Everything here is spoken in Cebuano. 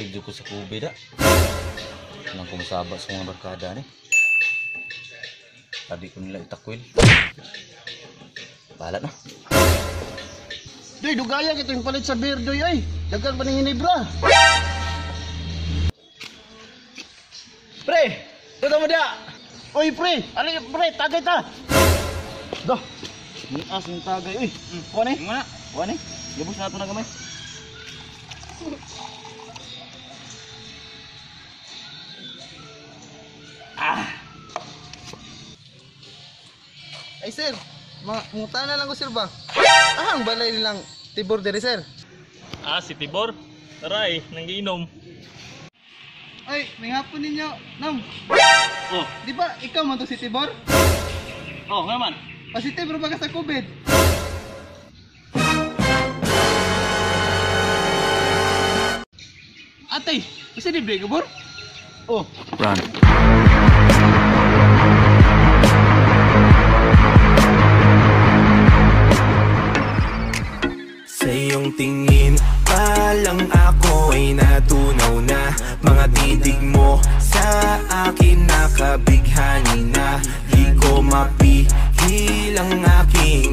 Positive jud ko sa COVID ah. Nang kumusaba sa mga barkada ni. Sabi ko nila itakwil. Bahala na. Doy, dugaya kito yung palit sa beer, doy, ay. Daghan pa ning Hinebra. Pre, tuto mo da. Oy, pre, ali pre, tagay ta. Do. Ni as yung tagay, uy. Kuha ni. Mo na. Kuha ni. Gabos na ato na gamay. Ay sir, mga mutana lang ko sir ba? Ah, ang balay nilang Tibor dere sir. Ah, si Tibor. Tara eh, nangiinom. Ay, may hapon ninyo, Nam. Oh, Di ba ikaw man to si Tibor? oh, nga man. Positive ba ka sa COVID? Ate, kasi di ka, Bor? Oh, Run. Sa iyong tingin pa lang ako ay natunaw na. Mga titig mo sa akin nakabighani na. Di ko mapigil ang aking